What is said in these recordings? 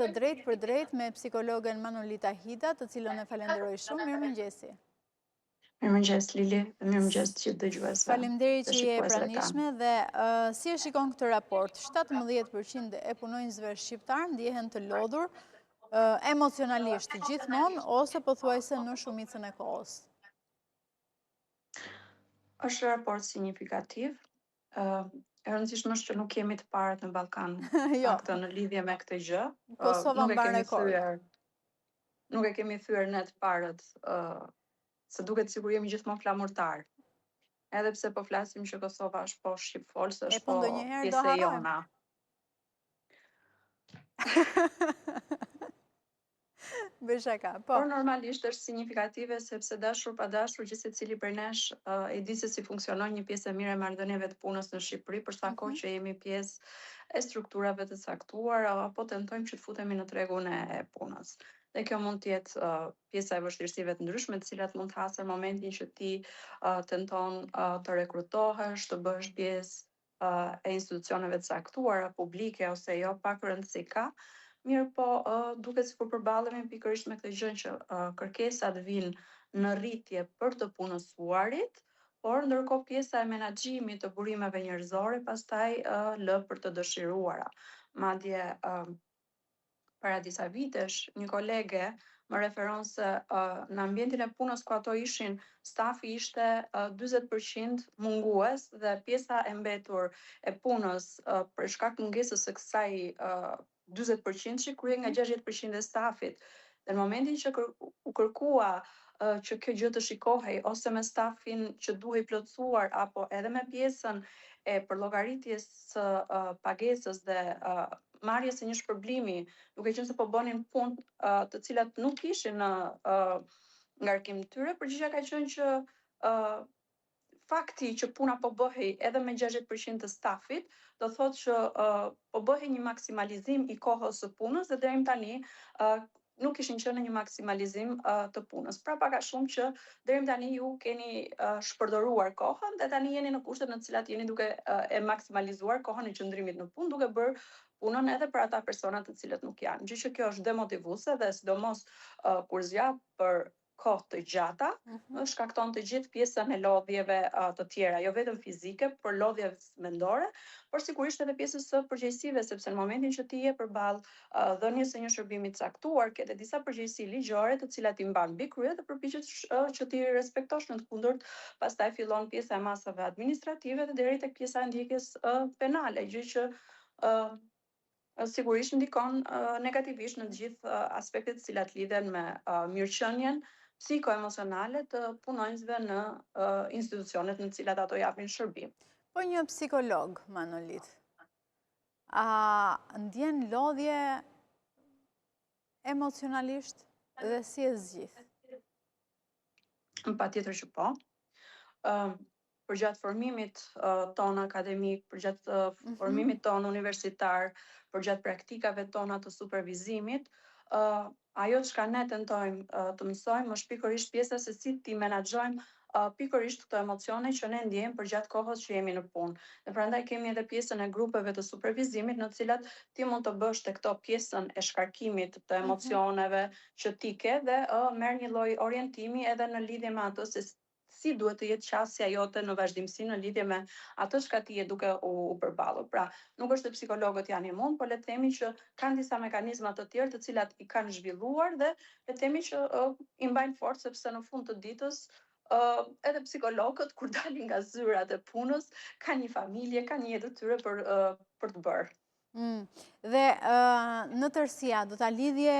Të drejtpërdrejtë me psikologen Manolita Hida, të cilën e falenderoj shumë. Mirëmëngjesi. Mirëmëngjes Lili dhe mirëmëngjes të gjithë dëgjuesve. Faleminderit që je e pranishme dhe si e shikon këtë raport? 17% e punonjësve shqiptarë ndjehen të lodhur emocionalisht gjithmonë ose pothuajse në shumicën e kohës. Është raport signifikativ. E rëndësishme është që nuk jemi të parët në Ballkan jo. Faktë në lidhje me këtë gjë. Kosova nuk e kemi thyer. Nuk e kemi thyer ne të parët, se duket sikur jemi gjithmonë flamurtar. Edhe pse po flasim që Kosova është po shqipfolëse, është po, po pjesë e jona. Bëj shaka, po. Por normalisht është signifikative sepse dashur pa dashur gjithsecili prej nesh uh, e di se si funksionon një pjesë e mirë e marrëdhënieve të punës në Shqipëri për sa mhm. kohë që jemi pjesë e strukturave të caktuara apo tentojmë që të futemi në tregun e punës. Dhe kjo mund të jetë uh, pjesa e vështirësive të ndryshme të cilat mund të hasen në momentin që ti uh, tenton uh, të rekrutohesh, të bëhesh pjesë e institucioneve të caktuara, publike ose jo, pak rëndësi ka, mirëpo duket sikur përballemi pikërisht me këtë gjënë që kërkesat vijnë në rritje për të punësuarit, por ndërkohë pjesa e menaxhimit të burimeve njerëzore pastaj lë për të dëshiruara. Madje para disa vitesh, një kolege më referon se uh, në ambientin e punës ku ato ishin, stafi ishte uh, 40% mungues dhe pjesa e mbetur e punës uh, për shkak mungesës së kësaj uh, 40% kryhej nga 60% e stafit. Dhe në momentin që kër, u kërkua uh, që kjo gjë të shikohej ose me stafin që duhej plotësuar apo edhe me pjesën e përllogaritjes së uh, pagesës dhe uh, marrjes së një shpërblimi, duke qenë se po bënin punë uh, të cilat nuk ishin në uh, ngarkim të tyre, përgjigja ka qenë që uh, fakti që puna po bëhej edhe me 60% të stafit, do thotë që uh, po bëhej një maksimalizim i kohës së punës dhe deri më tani uh, nuk kishin qenë në një maksimalizim uh, të punës. Pra pak a shumë që deri më tani ju keni uh, shpërdoruar kohën dhe tani jeni në kushtet në të cilat jeni duke uh, e maksimalizuar kohën e qëndrimit në punë, duke bërë punën edhe për ata persona të cilët nuk janë. Gjë që kjo është demotivuese dhe sidomos uh, kur zgjat për kohë të gjata, mm -hmm. shkakton të gjithë pjesën e lodhjeve uh, të tjera, jo vetëm fizike, por lodhje mendore, por sigurisht edhe pjesës së përgjegjësive, sepse në momentin që ti je përballë uh, dhënies së një shërbimi të caktuar, ke edhe disa përgjegjësi ligjore të cilat i mban mbi krye dhe përpiqesh uh, që t'i respektosh në të kundërt, pastaj fillon pjesa e masave administrative dhe deri tek pjesa e ndjekjes uh, penale, gjë që uh, sigurisht ndikon negativisht në të gjithë aspektet të cilat lidhen me mirëqenien psikoemocionale të punonjësve në institucionet në të cilat ato japin shërbim. Po një psikolog, Manolit, a ndjen lodhje emocionalisht dhe si e zgjidh? Patjetër që po. Përgjatë formimit tonë akademik, përgjatë mhm. formimit tonë universitar, përgjatë praktikave tona të supervizimit, ajo çka ne tentojmë të mësojmë është pikërisht pjesa se si t'i menaxhojmë pikërisht këto emocione që ne ndjejmë përgjatë kohës që jemi në punë. Dhe prandaj kemi edhe pjesën e grupeve të supervizimit në të cilat ti mund të bësh te këto pjesën e shkarkimit të mhm. emocioneve që ti ke dhe uh, merr një lloj orientimi edhe në lidhje me atë se si duhet të jetë qasja jote në vazhdimësi në lidhje me atë çka ti je duke u, u përballur. Pra, nuk është se psikologët janë imun, por le të themi që kanë disa mekanizma të tjerë të cilat i kanë zhvilluar dhe le të themi që uh, i mbajnë fort sepse në fund të ditës uh, edhe psikologët kur dalin nga zyrat e punës kanë një familje, kanë një jetë të tyre për uh, për të bërë. Mm. Dhe në tërësi, a do ta lidhje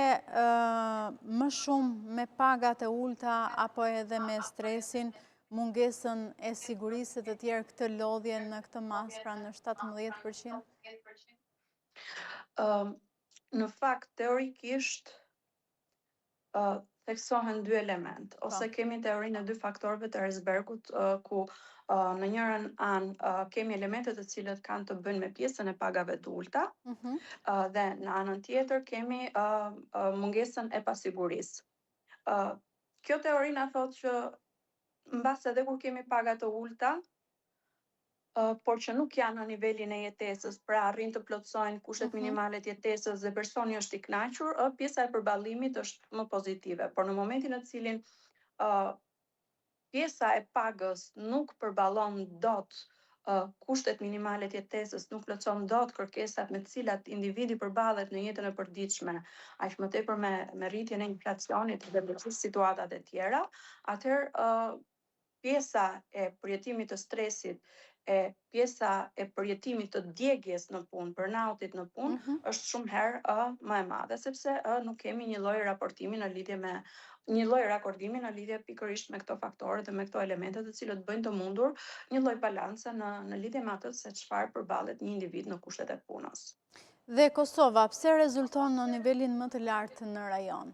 më shumë me pagat e ulta apo edhe me stresin, mungesën e sigurisë e të tjerë këtë lodhje në këtë masë, pra në 17%? Në fakt, teorikisht, theksohen dy elemente, po. ose kemi teorinë e dy faktorëve të Herzbergut, ku në njërën anë kemi elemente të cilët kanë të bëjnë me pjesën e pagave të ulta, mm -hmm. dhe në anën tjetër kemi mungesën e pasigurisë. Kjo teori na thotë që mbase edhe kur kemi paga të ulta, Por që nuk janë në nivelin e jetesës, pra arrijnë të plotësojnë kushtet minimale të jetesës dhe personi është i kënaqur, pjesa e përballimit është më pozitive. Por në momentin në të cilin pjesa e pagës nuk përballon dot kushtet minimale të jetesës, nuk plotëson dot kërkesat me të cilat individi përballet në jetën e përditshme, aq më tepër me rritjen e inflacionit dhe me gjithë situatat e tjera, atëherë pjesa e përjetimit të stresit, e pjesa e përjetimit të djegies në punë, burnoutit në punë, është shumë herë më e madhe, sepse nuk kemi një lloj raportimi në lidhje me një lloj rakordimi në lidhje pikërisht me këto faktorë dhe me këto elemente të cilët bëjnë të mundur një lloj balance në lidhje me atë se çfarë përballet një individ në kushtet e punës. Dhe Kosova, pse rezulton në nivelin më të lartë në rajon?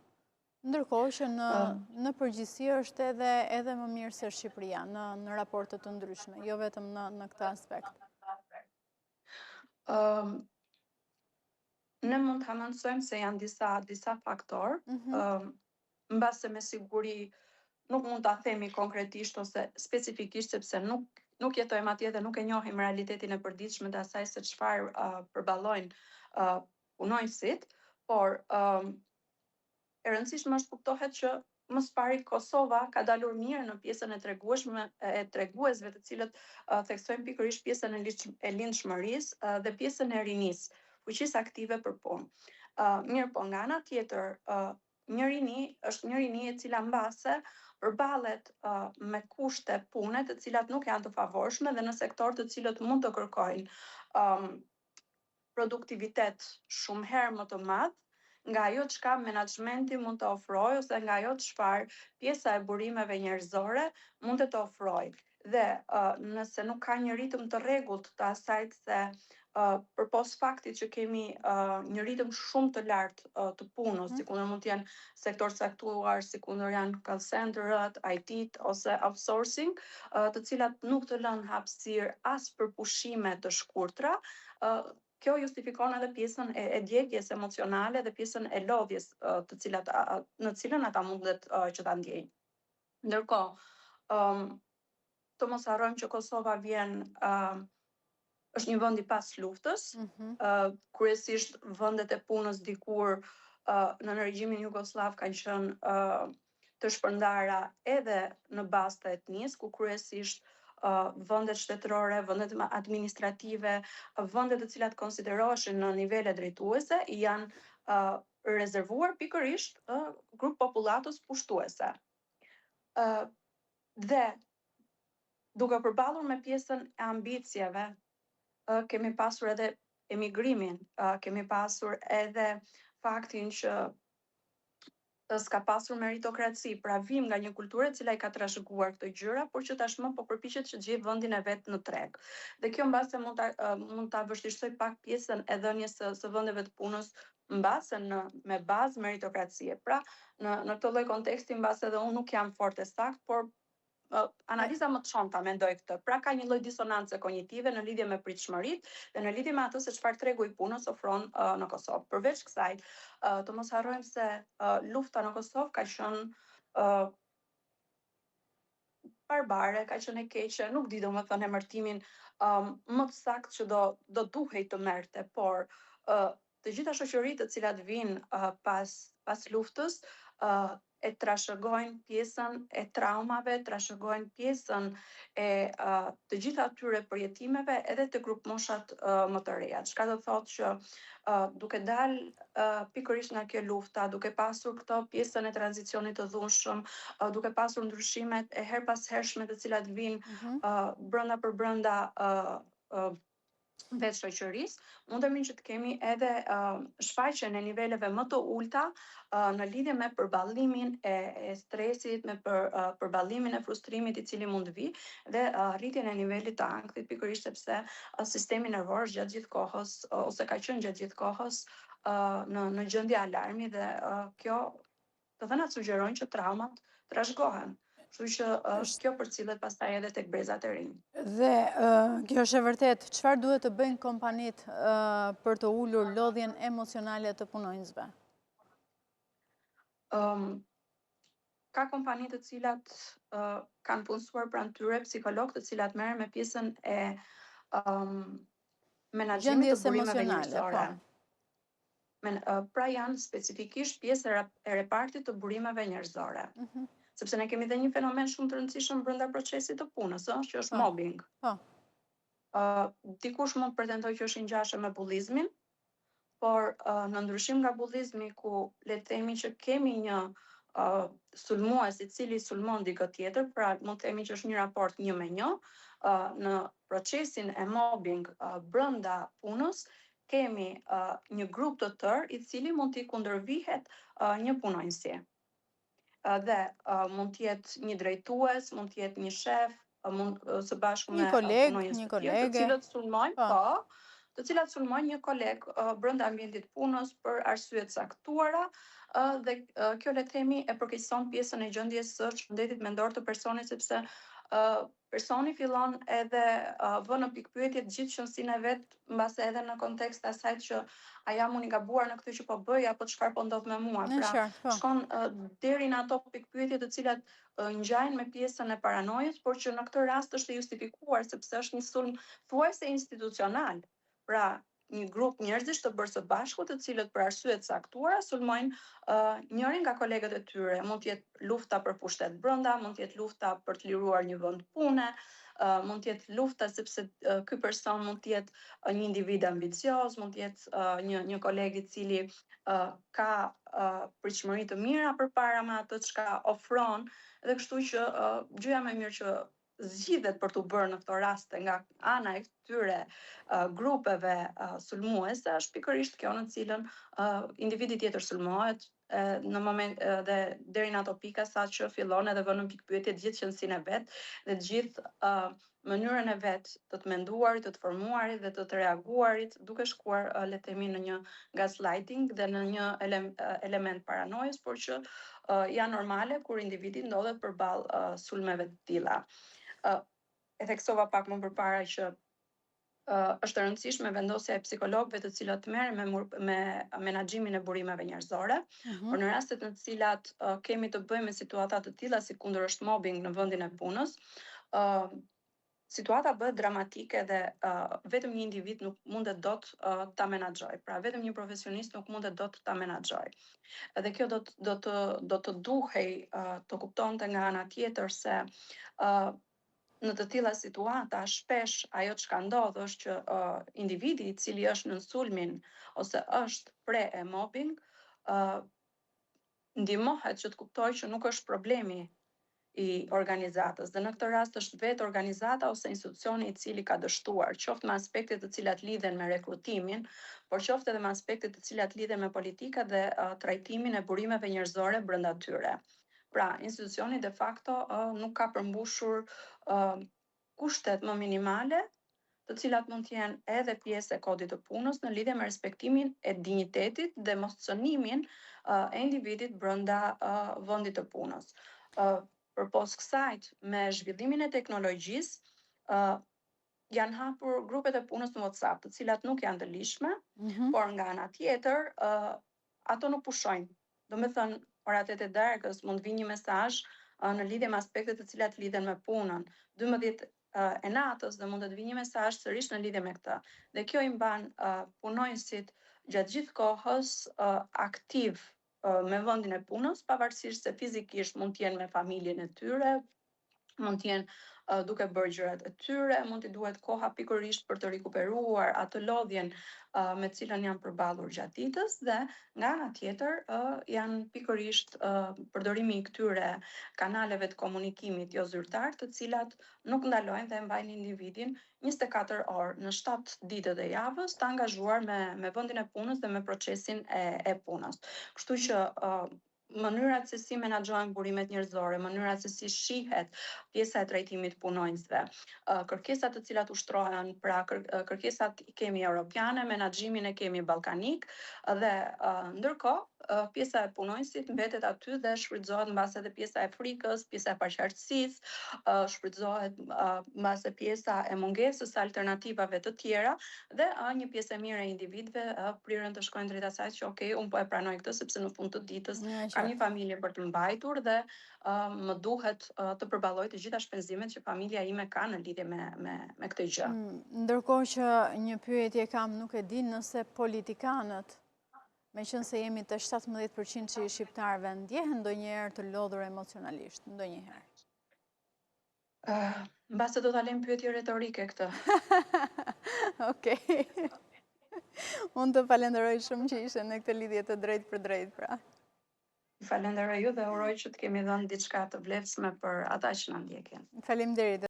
Ndërkohë që në përgjithësi është edhe më mirë se Shqipëria në raporte të ndryshme, jo vetëm në këtë aspekt. Ne mund të hamendësojmë se janë disa faktorë, mbase me siguri nuk mund ta themi konkretisht ose specifikisht sepse nuk jetojmë atje dhe nuk e njohim realitetin e përditshëm të asaj se çfarë përballojnë punonjësit, por e rëndësishme është kuptohet që më së pari Kosova ka dalur mirë në pjesën e tregueshme, e treguesve të cilët theksojnë pikërisht pjesën e lindshmërisë dhe pjesën e rinisë, fuqisë aktive për punë. Mirë, po nga ana tjetër, një rini është një rini e cila mbase përballet me kushte pune të cilat nuk janë të favorshme dhe në sektor të cilët mund të kërkojnë produktivitet shumë herë më të madh nga ajo çka menaxhmenti mund të ofrojë ose nga ajo çfarë pjesa e burimeve njerëzore mund të ofrojë. Dhe nëse nuk ka një ritëm të rregullt të asaj se përpos faktit që kemi një ritëm shumë të lartë të punës, sikundër mund të jenë sektor caktuar, sikundër janë call center-at, I T-t ose outsourcing, të cilat nuk të lënë hapësirë as për pushime të shkurtra, kjo justifikon edhe pjesën e djegjes emocionale dhe pjesën e lodhjes, të cilat, në cilën ata mundet që ta ndjejnë. Ndërkohë, të mos harrojmë që Kosova është një vend i pas luftës, kryesisht vendet e punës dikur në regjimin jugosllav kanë qenë të shpërndara edhe në bazë të etnisë, ku kryesisht vendet shtetërore, vendet administrative, vendet të cilat konsideroheshin në nivele drejtuese janë rezervuar pikërisht grup popullatës pushtuese. Dhe duke përballur me pjesën e ambicieve, kemi pasur edhe emigrimin, kemi pasur edhe faktin që s'ka pasur meritokraci, pra vim nga një kulturë e cila i ka trashëguar këto gjëra, por që tashmë po përpiqet që të gjejë vendin e vet në treg. Dhe kjo mbase mund ta vështirësoj pak pjesën e dhënies së vendeve të punës mbase me bazë meritokracie. Pra, në këtë lloj konteksti mbase edhe unë nuk jam fort e saktë, por analiza më të çon ta mendoj këtë. Pra ka një lloj disonance kognitive në lidhje me pritshmëritë dhe në lidhje me atë se çfarë tregu i punës ofron në Kosovë. Përveç kësaj, të mos harrojmë se lufta në Kosovë ka qenë barbare, ka qenë e keqe, nuk di domethënë emërtimin më të saktë që do duhej të merrte, por të gjitha shoqëritë të cilat vijnë pas luftës, e trashëgojnë pjesën e traumave, trashëgojnë pjesën e të gjitha atyre përjetimeve edhe të grupmoshat më të reja. Çka do thotë që duke dalë pikërisht nga kjo lufta, duke pasur këto pjesën e tranzicionit të dhunshëm, duke pasur ndryshimet e her pas hershme të cilat vijnë brenda për brenda vetë shoqërisë, mundemi që të kemi edhe shfaqjen e niveleve më të ulta në lidhje me përballimin e stresit, me përballimin e frustrimit i cili mund të vijë dhe rritjen e nivelit të ankthit, pikërisht sepse sistemi nervor është gjatë gjithë kohës, ose ka qenë gjatë gjithë kohës në gjendje alarmi dhe kjo të dhënat sugjerojnë që traumat trashëgohen. Kështu që kjo përcillet pastaj edhe tek brezat e rinj. Dhe kjo është e vërtetë, çfarë duhet të bëjnë kompanitë për të ulur lodhjen emocionale të punonjësve? Ka kompani të cilat kanë punësuar pranë tyre psikolog të cilat merren me pjesën e um, menaxhimit të burimeve njerëzore. Po. Men, uh, pra janë specifikisht pjesë e, e repartit të burimeve njerëzore. Mm -hmm. Sepse ne kemi dhe një fenomen shumë të rëndësishëm brenda procesit të punës, ëh, që është po. mobbing. Po. Uh, dikush mund të pretendojë që është i ngjashëm me bullizmin, por uh, në ndryshim nga bullizmi ku le të themi që kemi një uh, sulmues i cili sulmon dikë tjetër, pra mund të themi që është një raport një me një, uh, në procesin e mobbing uh, brenda punës kemi uh, një grup të tërë i cili mund t'i kundërvihet uh, një punonjësi. Dhe mund të jetë një drejtues, mund të jetë një shef, mund së bashku me punonjës të tjerë, të cilët sulmojnë, po, po të cilat sulmojnë një koleg brenda ambientit të punës për arsye të caktuara dhe kjo le të themi e përkeqëson pjesën e gjendjes së shëndetit mendor të personit sepse personi fillon edhe vë në pikëpyetje të gjithë qenësinë e vet, mbase edhe në kontekst të asaj që a jam unë i gabuar në këtë që po bëj apo çfarë po ndodh me mua. Pra, qartë, po. shkon uh, deri në ato pikëpyetje të cilat uh, ngjajnë me pjesën e paranojës, por që në këtë rast është e justifikuar sepse është një sulm thuajse institucional. Pra, një grup njerëzish të bërë së bashku, të cilët për arsye të caktuara sulmojnë uh, njërin nga kolegët e tyre. Mund të jetë lufta për pushtet brenda, mund të jetë lufta për të liruar një vend pune, uh, mund të jetë lufta sepse uh, ky person mund të jetë uh, një individ ambicioz, mund të jetë uh, një një koleg i cili uh, ka uh, pritshmëri të mira përpara me atë çka ofron dhe kështu që uh, gjëja më e mirë që zgjidhet për t'u bërë në këto raste nga ana e këtyre uh, grupeve uh, sulmuese është pikërisht kjo në të cilën uh, individi tjetër sulmohet në moment dhe deri në ato pika sa që fillon edhe vë në pikëpyetje të gjithë qenësinë e vet dhe të gjithë uh, mënyrën e vet të të menduarit, të të formuarit dhe të të reaguarit, duke shkuar uh, le të themi në një gaslighting dhe në një ele element paranojës, por që uh, janë normale kur individi ndodhet përballë uh, sulmeve të tilla. Uh, e theksova pak më përpara që uh, është e rëndësishme vendosja e psikologëve të cilët merren me me menaxhimin e burimeve njerëzore, mm -hmm. por në rastet në të cilat uh, kemi të bëjmë me situata të tilla si kundër është mobbing në vendin e punës, uh, situata bëhet dramatike dhe uh, vetëm një individ nuk mundet dot uh, ta menaxhojë. Pra vetëm një profesionist nuk mundet dot ta menaxhojë. Dhe kjo do të do të do të duhej uh, të kuptonte nga ana tjetër se uh, në të tilla situata shpesh ajo çka ndodh është që uh, individi i cili është nën sulmin ose është pre e mobbing uh, ndihmohet që të kuptojë që nuk është problemi i organizatës dhe në këtë rast është vetë organizata ose institucioni i cili ka dështuar, qoftë me aspekte të cilat lidhen me rekrutimin, por qoftë edhe me aspekte të cilat lidhen me politikat dhe uh, trajtimin e burimeve njerëzore brenda tyre. Pra, institucioni de facto uh, nuk ka përmbushur uh, kushtet më minimale, të cilat mund të jenë edhe pjesë e kodit të punës në lidhje me respektimin e dinjitetit dhe moscënimin uh, e individit brenda uh, vendit të punës. Uh, përpos kësaj, me zhvillimin e teknologjisë, uh, janë hapur grupet e punës në WhatsApp, të cilat nuk janë të ligjshme, mm -hmm. por nga ana tjetër, uh, ato nuk pushojnë. Domethënë, ora 8 e darkës mund të vijë një mesazh në lidhje me aspekte të cilat lidhen me punën. 12 e natës dhe mund të vijë një mesazh sërish në lidhje me këtë. Dhe kjo i mban punonjësit gjatë gjithë kohës aktiv me vendin e punës, pavarësisht se fizikisht mund të jenë me familjen e tyre, mund të jenë uh, duke bërë gjërat e tyre, mund t'i duhet koha pikërisht për të rikuperuar atë lodhjen uh, me të cilën janë përballur gjatë ditës dhe nga ana tjetër uh, janë pikërisht uh, përdorimi i këtyre kanaleve të komunikimit jo zyrtar, të cilat nuk ndalojnë dhe e mbajnë individin 24 orë në 7 ditët e javës të angazhuar me me vendin e punës dhe me procesin e e punës. Kështu që uh, mënyrat se si menaxhohen burimet njerëzore, mënyrat se si shihet pjesa e trajtimit të punonjësve, kërkesat të cilat ushtrohen, pra kërkesat i kemi europiane, menaxhimin e kemi ballkanik dhe ndërkohë pjesa e punonjësit mbetet aty dhe shfrytëzohet mbase edhe pjesa e frikës, pjesa e paqartësisë, shfrytëzohet mbase pjesa e mungesës së alternativave të tjera dhe një pjesë e mirë e individëve priren të shkojnë drejt asaj që ok, unë po e pranoj këtë sepse në fund të ditës kam një familje për të mbajtur dhe më duhet të përballoj të gjitha shpenzimet që familja ime ka në lidhje me me me këtë gjë. Mm, ndërkohë që një pyetje kam, nuk e di nëse politikanët, meqenëse jemi te 17% i shqiptarëve, ndjehen ndonjëherë të lodhur emocionalisht, ndonjëherë. Uh, mbase do ta lëmë pyetje retorike këtë. Okej. Unë të falenderoj shumë që ishe në këtë lidhje të drejtpërdrejtë, pra. Ju falenderoj ju dhe uroj që të kemi dhënë diçka të vlefshme për ata që na ndjekin. Faleminderit.